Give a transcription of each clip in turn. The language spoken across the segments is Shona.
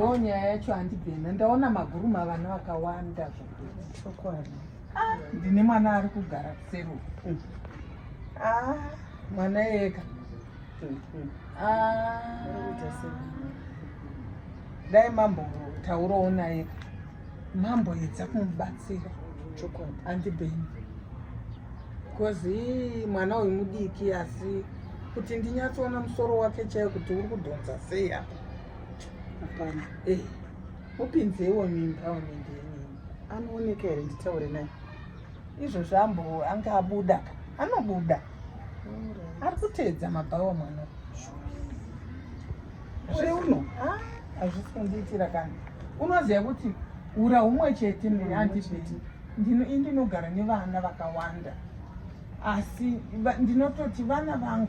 Ndo nyaya yacho handibvena ndaona maguruma vana vakawanda zvokuti Chokwadi. Ah, ndine mwana ari kugara kuseri uku. Ah, mwana ega. Ah, Arikuita sei? Dai mambotaurawo naye, mamboedza kumubatsira. Chokwadi. Handibheni, because mwana uyu mudiki, asi kuti ndinyatsoona musoro wake chaiyo kuti uri kudhonza sei apa. Hapana. Mupinzeiwo muempowerment yenini. Anooneka here nditaure naye? Izvozvo ambo anga abuda ka, anobuda, ari kuteedza mabhawa mwana Zveuno. Hazvisi kundiitira kana unoziva kuti ura humwe chete. Handibheni, ndinogara nevana vakawanda, asi ndinototi vana vangu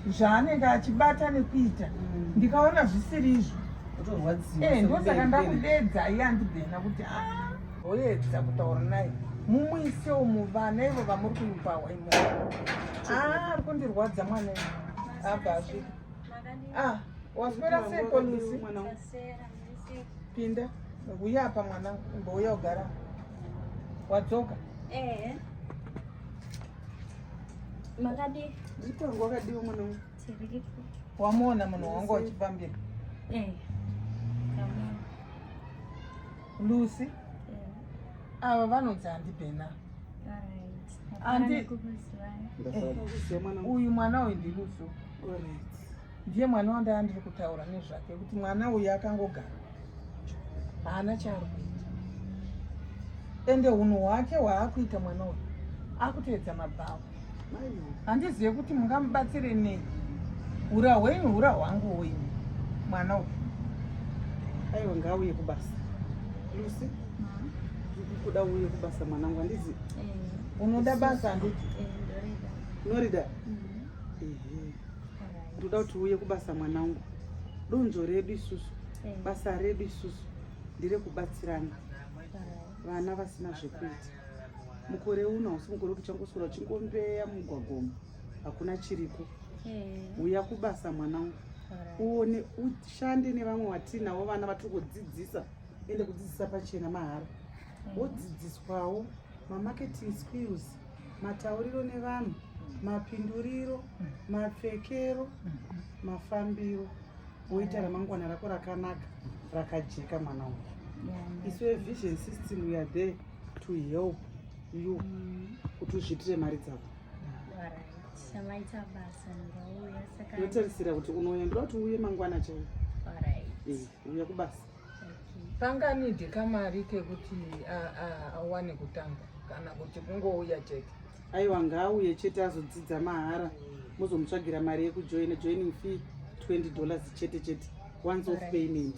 zvaanenge achibata nekuita, ndikaona zvisiri izvo, Utorwadziwa. Ndosaka ndakudedza iye andibhena kuti a oedza kutaura naye, mumuisewo muvana ivo vamuri kuipawa imomo. Ari kundirwadza mwana iye. Abva asvika. Ah, waswera sei, Lucy? Pinda, uya apa mwana, imbouya ugara. Wadzoka? Eh. Makadi? Ndipangu wakadiwa, mwana wangu. Tiripo. Wamuona munhu wanga uchifambira? Eh. Kamwe. Lucy, Eh. ava vanonzi Handibhena. Alright. Kukuziwai. Ndafara kuziva, mwana wangu. Uyu mwana uyu ndiLucy. Alright. Ndiye mwana wandaa ndiri kutaura nezvake, kuti mwana uyu akangogara, haana chaari kuita, ende unhu hwake hwaakuita mwana uyu, akutoedza mabhawa. Mai. Handizive kuti mungamubatsire nei. Ura hwenyu ura hwangu wenyu mwana uyu. Aiwa, ngauye kubasa. Lucy, kuda uye kubasa, mwanangu, handizi? Eh. Unoda basa, handiti? Eh, ndorida. Unorida? Mhm. Ehe. Ndoda kuti uye kubasa, mwanangu. Donzvo redu isusu, basa redu isusu nderekubatsirana vana vasina zvekuita. Mukore uno hausi mukore kuti uchangoswera uchingombeya mumugwagwa umu, hakuna chiriko. Uya kubasa, mwanangu, uone ushande nevamwe watinavo, vana vatiri kudzidzisa. Ende kudzidzisa pachena mahara, wodzidziswawo mamarketing skills, matauriro nevanhu, mapinduriro, mapfekero, mafambiro, woita ramangwana rako rakanaka, rakajeka, mwana wangu. Isu veVision System, we are there to help you kuti uzviitire mari dzako. Samaita basa, ndauya saka. Unotarisira kuti unouya. Ndoda kuti uuye mangwana chaiyo. Alright. Uya kubasa. Okay. Panganidhi kamari kekuti awane kutanga, kana kuti kungouya chete? Aiwa, ngaauye chete, azodzidza mahara, muzomutsvagira mari yekujoina. Joining fee $20 chete chete, once off payment.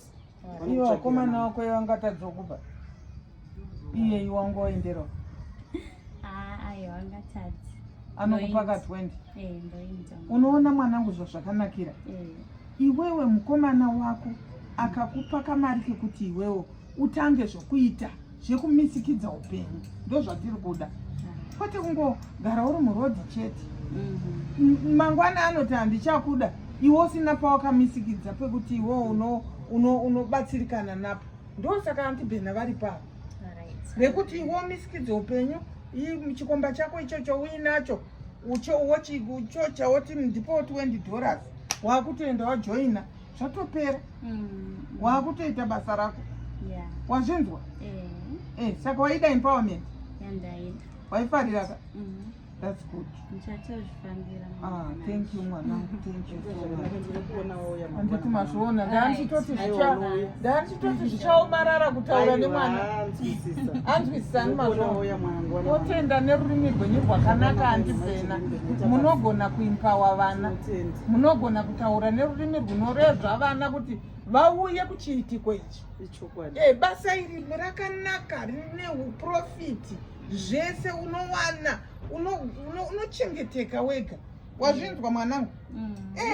Iwe wakomana wako iwangatadzokupa iyeyi wangoenderawo? Ah, aiwa, angatadzi. Anokupa ka 20? Eh, ndoita. Unoona mwanangu, zvazvakanakira, iwewe mukomana wako akakupa kamari kekuti iwewe utange zvokuita zvekumisikidza upenyu, ndo zvatiri kuda, kwete kungogara uri murodhi chete. Mangwana anoti handichakuda, iwe usina pawakamisikidza pekuti iwe unobatsirikana napo. Ndosaka antibhena vari pavo, rekuti iwe umisikidze upenyu. Chikomba chako ichocho uinacho, uchocha woti ndipo $20, wakutoenda wajoina, zvatopera, wakutoita basa rako. Wazvinzwa? Eh. Saka waida empowerment? Yandaida. Waifarira ka? Mhm. That's good. Ndichatozvifambira. Ah, thank you, mwanangu, thank you so much. Kuona wauya. Handiti mazviona? Aiwa, unouya. Ndaandichitoti zvichaomarara kutaura nemwana. Anzwisisa. Anzwisisani mazviona? Wauya mwanangu. Otenda nerurimi rwenyu rwakanaka, handibvena. Munogona kuempower vana. Tinotenda. Munogona kutaura nerurimi runorezva vana kuti vauye kuchiitiko ichi. Ichokwadi. Basa iri rakanaka, rine uprofit, zvese unowana, unochengeteka wega. Wazvinzwa, mwanangu?